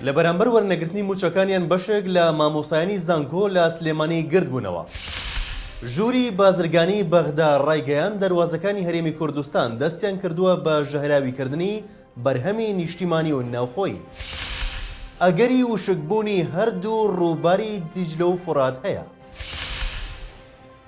لە بەرامبەر وەرنەگرتنی مووچەکانیان بەشێک لە مامۆستایانی زانکۆ لە سلێمانی گردبوونەوە. ژووری بازرگانی بەغدا ڕایگەیاند، دەروازەکانی هەرێمی کوردستان دەستیان کردووە بە ژەهراویکردنی بەرهەمی نیشتیمانی و ناوخۆیی. ئەگەری وشکبوونی هەردوو ڕووباری دیجلە و فوڕات هەیە.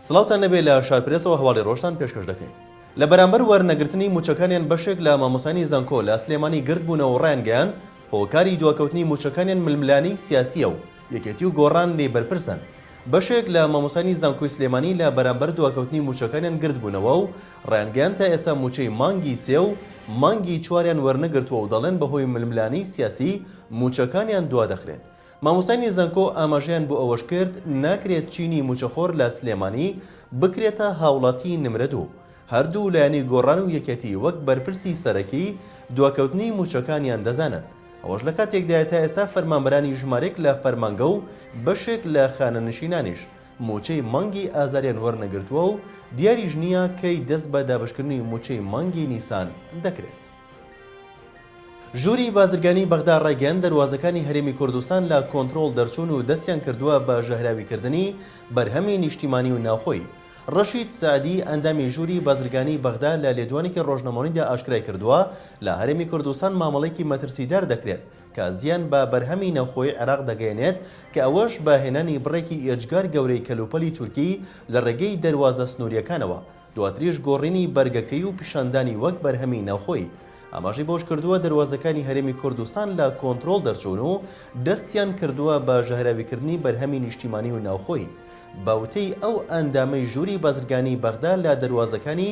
سڵاوتان لێبێ لە شارپرێسەوە هەواڵی ڕۆژتان پێشکەش دەکەین. لە بەرامبەر وەرنەگرتنی مووچەکانیان بەشێک لە مامۆستایانی زانکۆ لە سلێمانی گردبوونەوە و ڕایانگەیاند هۆکاری دواکەوتنی مووچەکانیان ململانێی سیاسییە و یەکێتی و گۆڕان لێی بەرپرسن. بەشێک لە مامۆستایانی زانکۆی سلێمانی لە بەرامبەر دواکەوتنی مووچەکانیان گردبوونەوە و ڕایانگەیاند تا ئێستا مووچەی مانگی سێ و مانگی چواریان وەرنەگرتووە و دەڵێن بەهۆی ململانێی سیاسی مووچەکانیان دوادەخرێت. مامۆستایانی زانکۆ ئاماژەیان بۆ ئەوەشکرد، ناکرێت چینی مووچەخۆر لە سلێمانی بکرێتە هاوڵاتی نمرە دوو، هەردوو لایەنی گۆڕان و یەکێتی وەک بەرپرسی سەرەکی دواکەوتنی مووچەکانیان دەزانن. ئەوەش لە کاتێکدایە تا ئێستا فەرمانبەرانی ژمارەیەک لە فەرمانگە و بەشێک لە خانەنشینانیش مووچەی مانگی ئازاریان وەرنەگرتووە و دیاریش نییە کەی دەست بە دابەشکردنی مووچەی مانگی نیسان دەکرێت. ژووری بازرگانی بەغدا ڕایگەیاند، دەروازەکانی هەرێمی کوردستان لە کۆنترۆڵ دەرچوون و دەستیان کردووە بە ژەهراویکردنی بەرهەمی نیشتیمانی و ناوخۆیی. ڕەشید سەعدی، ئەندامی ژووری بازرگانی بەغدا لە لێدوانێکی ڕۆژنامەوانیدا ئاشکرای کردووە، لە هەرێمی کوردستان مامەڵەیەکی مەترسیدار دەکرێت کە زیان بە بەرهەمی ناوخۆیی عێراق دەگەیەنێت کە ئەوەش بە هێنانی بڕێکی ئێجگار گەورەی کەلوپەلی تورکی لە ڕێگەی دەروازە سنوورییەکانەوە دواتریش گۆڕینی بەرگەکەی و پیشاندانی وەک بەرهەمی ناوخۆیی. ئاماژەی بەوەشکردووە، دەروازەکانی هەرێمی کوردستان لە کۆنترۆڵ دەرچوون و دەستیان کردووە بە ژەهراویکردنی بەرهەمی نیشتیمانی و ناوخۆیی. بە وتەی ئەو ئەندامەی ژووری بازرگانیی بەغدا لە دەروازەکانی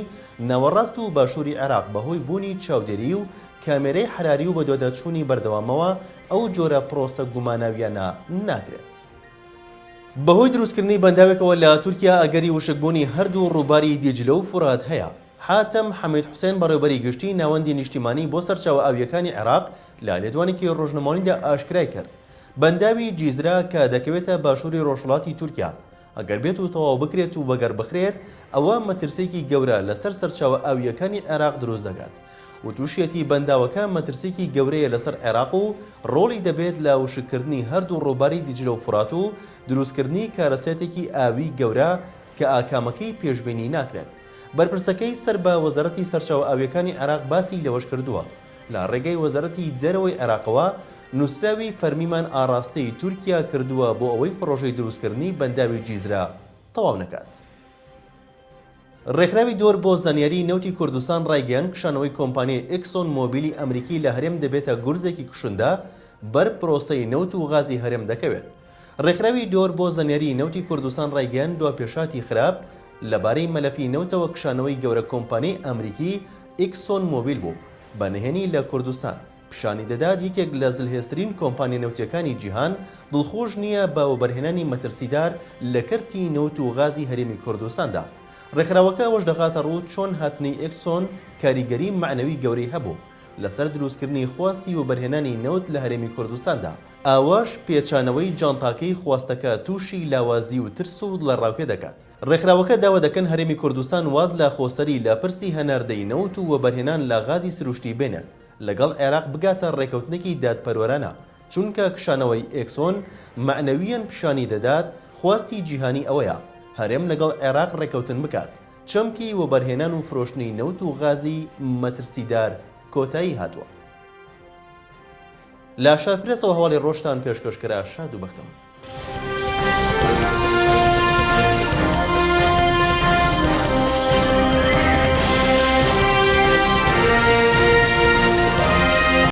ناوەڕاست و باشووری عێراق بەهۆی بوونی چاودێریی و کامێرەی حەراری و بەدواداچوونی بەردەوامەوە ئەو جۆرە پرۆسە گوماناوییانە ناکرێت. بەهۆی دروستکردنی بەنداوێکەوە لە تورکیا ئەگەری وشکبوونی هەردوو ڕووباری دیجلە و فورات هەیە. حاتەم حەمید حوسێن بەڕێوبەری گشتیی ناوەندی نیشتیمانی بۆ سەرچاوە ئاوییەکانی عێراق لە لێدوانێکی ڕۆژنامەوانیدا ئاشکرای کرد بەنداوی جیزرە کە دەکەوێتە باشووری ڕۆژهەڵاتی تورکیا ئەگەر بێت و تەواو بکرێت و بەگەڕ بخرێت ئەوە مەترسییەکی گەورە لەسەر سەرچاوە ئاوییەکانی عێراق دروست دەکات. وتوشیەتی بەنداوەکە مەترسیەکی گەورەیە لەسەر عێراق و ڕۆڵی دەبێت لە وشککردنی هەردوو ڕووباری دیجلە و فورات و دروستکردنی کارەساتێکی ئاویی گەورە کە ئاکامەکەی پێشبینی ناکرێت. بەرپرسەکەی سەر بە وەزارەتی سەرچاوە ئاوییەکانی عێراق باسی لەوەشکردووە، لە ڕێگەی وەزارەتی دەرەوەی عێراقەوە نوسراوی فەرمیمان ئاڕاستەی تورکیا کردووە بۆ ئەوەی پڕۆژەی دروستکردنی بەنداوی جیزرە تەواو نەکات. ڕێکخراوی دۆر بۆ زانیاری نەوتی کوردستان ڕایگەیاند، کشانەوەی کۆمپانیای ئێکسۆن مۆبیلی ئەمریکی لە هەرێم دەبێتە گورزێکی کوشندە بەر پرۆسەی نەوت و غازی هەرێم دەکەوێت. ڕێکخراوی دۆر بۆ زانیاری نەوتی کوردستان ڕایگەیاند، دوا پێشهاتی خراپ لەبارەی مەلەفی نەوتەوە کشانەوەی گەورە کۆمپانیای ئەمریکی ئیکسۆن مۆبیل بوو بە نهێنی لە کوردستان. پیشانی دەدات یەکێک لە زلهێزترین کۆمپانیا نەوتییەکانی جیهان دڵخۆش نییە بە وەبەرهێنانی مەترسیدار لە کەرتی نەوت و غازی هەرێمی کوردستاندا. ڕێکخراوەکە ئەوەش دەخاتە ڕوو چۆن هاتنی ئێکسۆن کاریگەری مەعنەوی گەورەی هەبوو لەسەر دروستکردنی خواستی وەبەرهێنانی نەوت لە هەرێمی کوردستاندا، ئاواش پێچانەوەی جانتاکەی خواستەکە تووشی لاوازی و ترس و دڵەڕاوکێ دەکات. ڕێکخراوەکە داوا دەکەن هەرێمی کوردستان واز لە خۆسەری لە پرسی هەناردەی نەوت و وەبەرهێنان لە غازی سروشتی بێنێت، لەگەڵ عێراق بگاتە ڕێکەوتنێکی دادپەروەرانە، چونکە کشانەوەی ئێکسۆن مەعنەوییەن پیشانی دەدات خواستی جیهانی ئەوەیە هەرێم لەگەڵ عێراق ڕێکەوتن بکات، چەمکی وەبەرهێنان و فرۆشتنی نەوت و غازی مەترسیدار کۆتایی هاتووە. لە شارپرێسەوە هەواڵی ڕۆژتان پێشکەش کرا شاد و بەختەوەر.